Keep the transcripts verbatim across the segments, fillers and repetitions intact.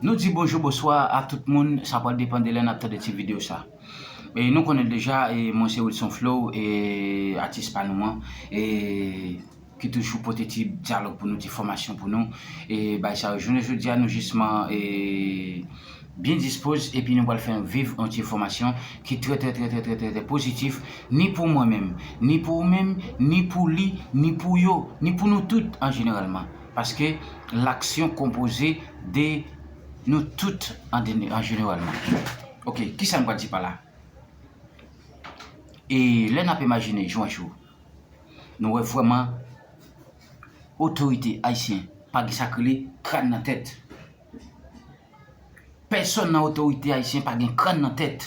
Nou di bonjou, bonswa a tout moun, sa pral depann de lè n ap tande ti videyo sa. E nou konnen l deja, e mwen se Wilson Flow, e atis pa nou an, e ki toujou pote ti dyalòg pou nou, ti fòmasyon pou nou. E bay sa yo, jounen jodi a, nou jisman, e byen dispoze, epi nou pral fè viv yon ti enfòmasyon ki trè, trè, trè, trè, trè, trè, trè pozitif, ni pou mwen menm, ni pou ou menm, ni pou li, ni pou yo, ni pou nou tout an jeneralman. Paske laksyon konpoze de nou tout an, an jeneralman. Ok, kisa m pral di pa la? E lè n ap imajine Joancho, nou wè vrèman otorite ayisyen pa gen sa k rele kràn nan tèt. Pèsonn nan otorite ayisyen pa gen kràn nan tèt.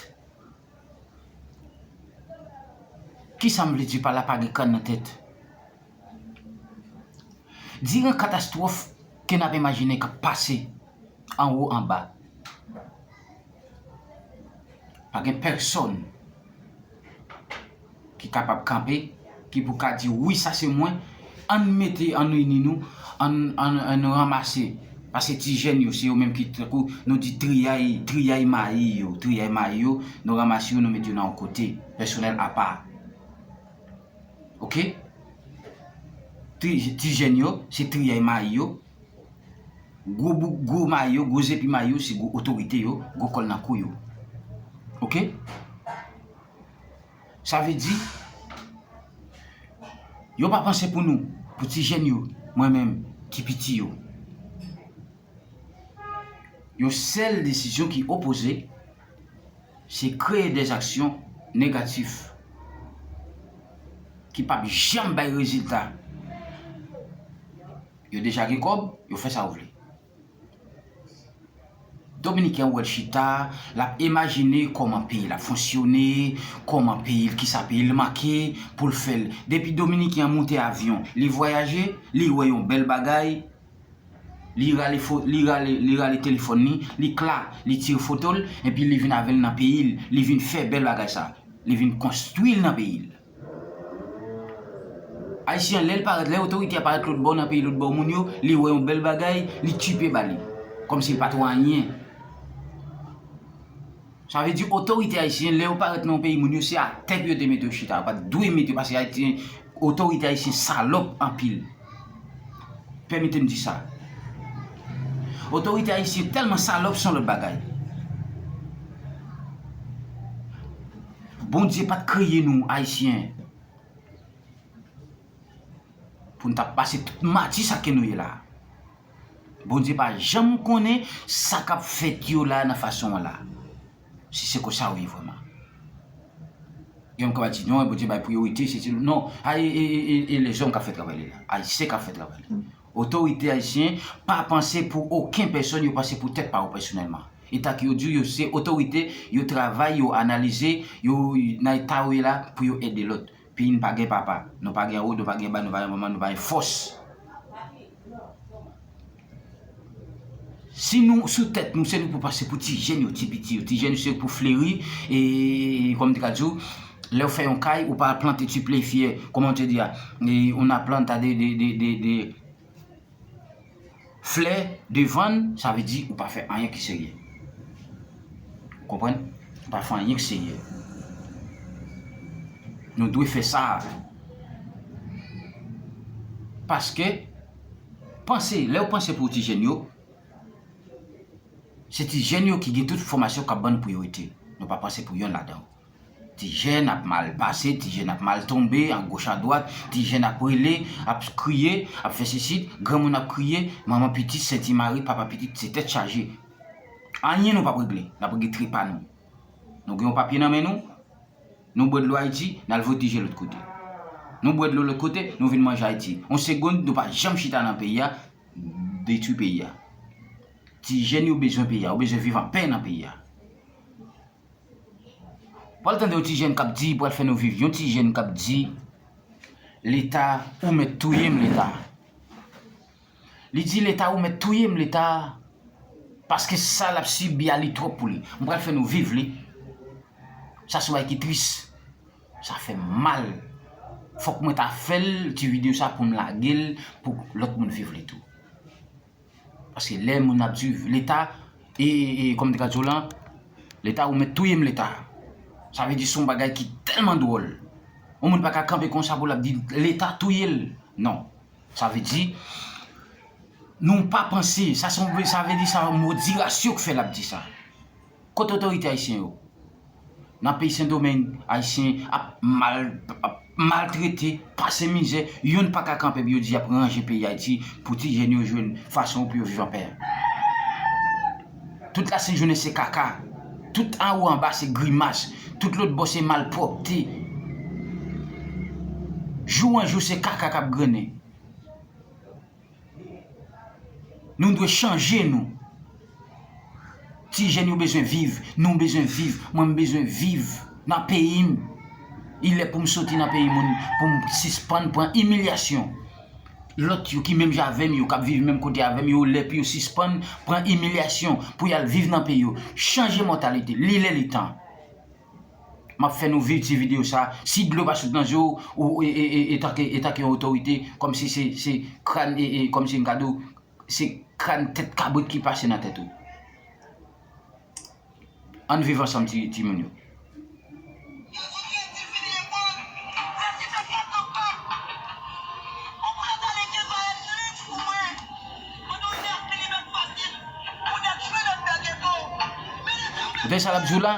Kisa m vle di pa la, pa gen kràn nan tèt? Diran katastwòf ke n ap imajine k ap pase anwo anba, pa gen pèsonn ki kapab kanpe, ki pou ka di, wi, sa se mwen. Ann mete, ann reyini nou, ann, ann, ann ranmase. Paske ti jèn yo, se yo menm ki, tankou nou di, triyay, triyay mayi yo, triyay mayi yo, nou ranmase yo, nou mete yo nan yon kote pèsonèl apa. Ok? Ti, ti jèn yo, se triyay mayi yo. Gwo bouk, gwo mayi yo, gwo zepi mayi yo, se gwo otorite yo, gwo kòl nan kou yo. Ok? Sa vle di, yo pa panse pou nou, pou ti jèn yo, mwen menm, ti piti yo. Yon sèl desizyon ki opoze, se kreye dèzaksyon negatif ki p ap janm bay rezilta. Yo deja gen kòb, yo fè sa yo vle. Dominiken an wè l chita, l ap imajine kòman peyi l ap fonksyone, kòman peyi l, kisa peyi l manke pou l fè l. Depi Dominiken an moute avyon, li vwayaje, li wè yon bèl bagay, li rale fo-, li rale, li rale telefòn li, li kla, li tire foto l, epi li vin avè l nan peyi l, li vin fè bèl bagay sa, li vin konstwi l nan peyi l. Ayisyen an, lè l parèt, lè otorite a parèt lòt bò nan peyi lòt bò moun yo, li wè yon bèl bagay, li tchipe ba li. Kòmsi l pa t wè anyen. Sa vle di otorite ayisyen, lè yo parèt nan yon peyi moun yo, se atè pou yo te mete yo chita. Yo pa t dwe mete yo, paske Ayisyen, otorite ayisyen salòp anpil. Pèmete m di sa. Otorite ayisyen tèlman salòp, se yon lòt bagay. Bondye pa t kreye nou, Ayisyen, pou n t ap pase tout mati sa ke nou ye la. Bondye pa janm konnen sa k ap fèt yo la nan fason an la. Si se konsa w ye vrèman. Gen moun k ap di, non, Bondye bay priyorite, se, se, non, a, e, e, e, e lèzòm k ap fè travay li la. Ayisyen k ap fè travay li. Otorite ayisyen pa panse pou okenn pèsòn, yo panse pou tèt pa yo pèsonèlman. E ta k yo di w, yo se otorite, yo travay, yo analize, yo nan eta yo ye la pou yo ede lòt. Peyi n pa gen papa, nou pa gen wo, nou pa gen ba, nou pa gen manman, nou pa gen fòs. Si nou sou tèt nou, se nou pou panse pou ti jèn yo, ti piti yo. Ti jèn yo se pou fleri, e, e, e, kòm m te ka di w, lè w fè yon kay, ou pa plante ti pye fyè, comment on te dit, a, e, on a planta de, de, de, de, de, flè devan l, sa vle di ou pa fè anyen ki serye. Ou konprann? Ou pa fè anyen ki serye. Nou dwe fè sa. Paske, panse, lè w panse pou ti jèn yo, se ti jèn yo ki gen tout fòmasyon k ap ban nou priyorite. Nou pa panse pou yonn ladan yo. Ti jèn ap mal pase, ti jèn ap mal tonbe, agoch adwat, ti jèn ap rele, ap kriye, ap fè sesi, granmoun ap kriye, manman pitit, senti mare, papa pitit, se tèt chaje. Anyen nou p ap regle, n ap regle trepa nou. Nou gen yon papye nan men nou, nou bwè dlo Ayiti, n al vote je lòt kote. Nou bwè dlo lòt kote, nou vin manje Ayiti. Yon segonn, nou pa janm chita nan peyi a, detwi peyi a. Ti jèn yo bezwen peyi a, yo bezwen viv anpè nan peyi a. Pral tande yon ti jèn k ap di, pral fè nou viv, yon ti jèn k ap di, Leta, ou mèt touye m, Leta. Li di, Leta, ou mèt touye m, Leta. Paske sa l ap sibi a, li twòp pou li. M pral fè nou viv li. Sa se yon bagay ki tris. Sa fè m mal. Fòk mwen ta fè l, ti videyo sa, pou m lage l, pou lòt moun viv li tou. Paske lè moun ap di Leta, e, e, e, kòman m te ka di w lan, Leta ou mèt touye m, Leta. Sa vle di se yon bagay ki tèlman dwòl. Yon moun pa ka kanpe konsa pou l ap di Leta touye l. Non. Sa vle di, nou pa panse, sa se yon, sa vle di sa yon modi rasyo k fè l ap di sa. Kote otorite ayisyen yo? Nan peyi Sendomeng, Ayisyen ap mal, ap maltrete, pase mizè, youn pa ka kanpe pou yo di y ap ranje peyi Ayiti pou ti jèn yo jwenn fason pou yo viv anpè. Tout lasent jounen se kaka, tout anwo anba se grimas, tout lòt bò se malpwòpte. Jou an jou se kaka k ap grennen. Nou dwe chanje nou. Ti jèn yo bezwen viv, nou bezwen viv, mwen m bezwen viv nan peyi m. Il lè pou m soti nan peyi moun, pou m sispann pran imilyasyon. Lòt yo ki menm jan avè m, yo k ap viv menm kote avè m, yo lè pou yo sispann pran imilyasyon, pou y al viv nan peyi yo. Chanje mantalite, li lè li tan. M ap fè nou viv ti videyo sa. Si dlo pa sot nan je w, ou e, e, e, etanke, etanke yon otorite, kòmsi se, se kràn, e, e, kòmsi m ka di w, se kràn tèt kabrit ki pase nan tèt ou. Ann viv ansanm ti, timoun yo. Ou tande sa l ap di w la?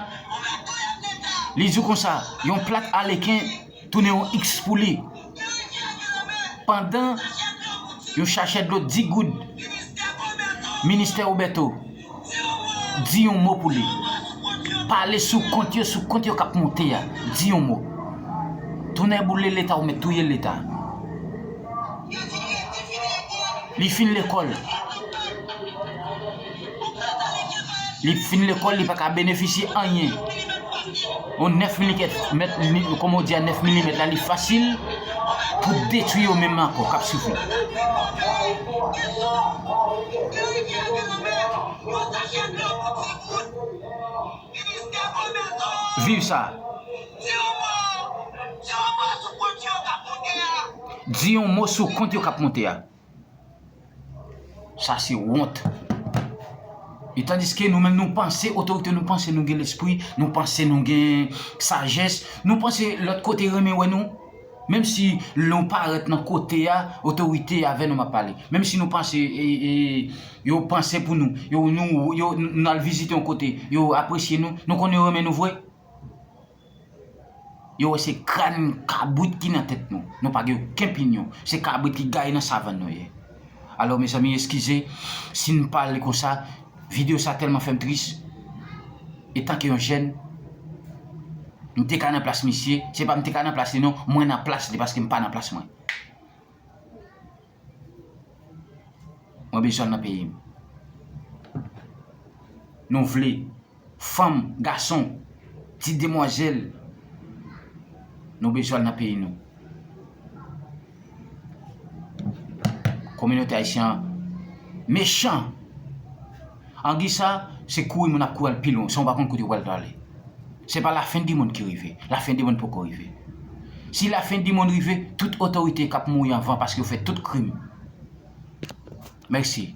Li di w konsa, yon plat aleken tounen yon X pou li. Pandan yon sachè dlo dis goud, Ministè Roberto, di yon mo pou li. Pale sou kont yo, sou kont yo k ap monte a. Di yon mo. Tounen boule Leta, ou mèt touye Leta. Li fin lekòl. Li fin lekòl, li pa ka benefisye anyen. Yon nèf milimèt, mèt, li, kòman w di a, nèf milimèt la, li fasil pou detwi yo menm ankò, k ap soufri. Viv sa. Di yon mo sou kont yo k ap monte a. Sa se wont. E tandiske nou menm nou panse, otorite nou panse nou gen lespri, nou panse nou gen sajès, nou panse lòt kote renmen wè nou. Menm si nou parèt nan kote a, otorite avè nou m ap pale. Menm si nou panse, e, e, yo panse pou nou, yo, nou, yo, nou al vizite yon kote, yo apresye nou, nou konnen yo renmen nou vre. Yo wè se kràn kabrit ki nan tèt nou. Nou pa gen okenn pinyon. Se kabrit ki gaye nan savann nou ye. Alò, mezanmi, eskize si n pale konsa. Videyo sa tèlman fè m tris. Etanke yon jèn, m te ka nan plas misye. Se pa m te ka nan plas li non, mwen nan plas li paske m pa nan plas mwen. Mwen bezwen al nan peyi m. Nou vle, fanm, gason, ti demwazèl, nou bezwen al nan peyi nou. Kominote ayisyen an mechan. Angi sa, se kouri moun ap kouri al pi lwen, san w pa konn kote w pral prale. Se pa lafen di monn ki rive. Lafen di monn poko rive. Si lafen di monn rive, tout otorite k ap mouri anvan paske yo fè tout krim. Mèsi.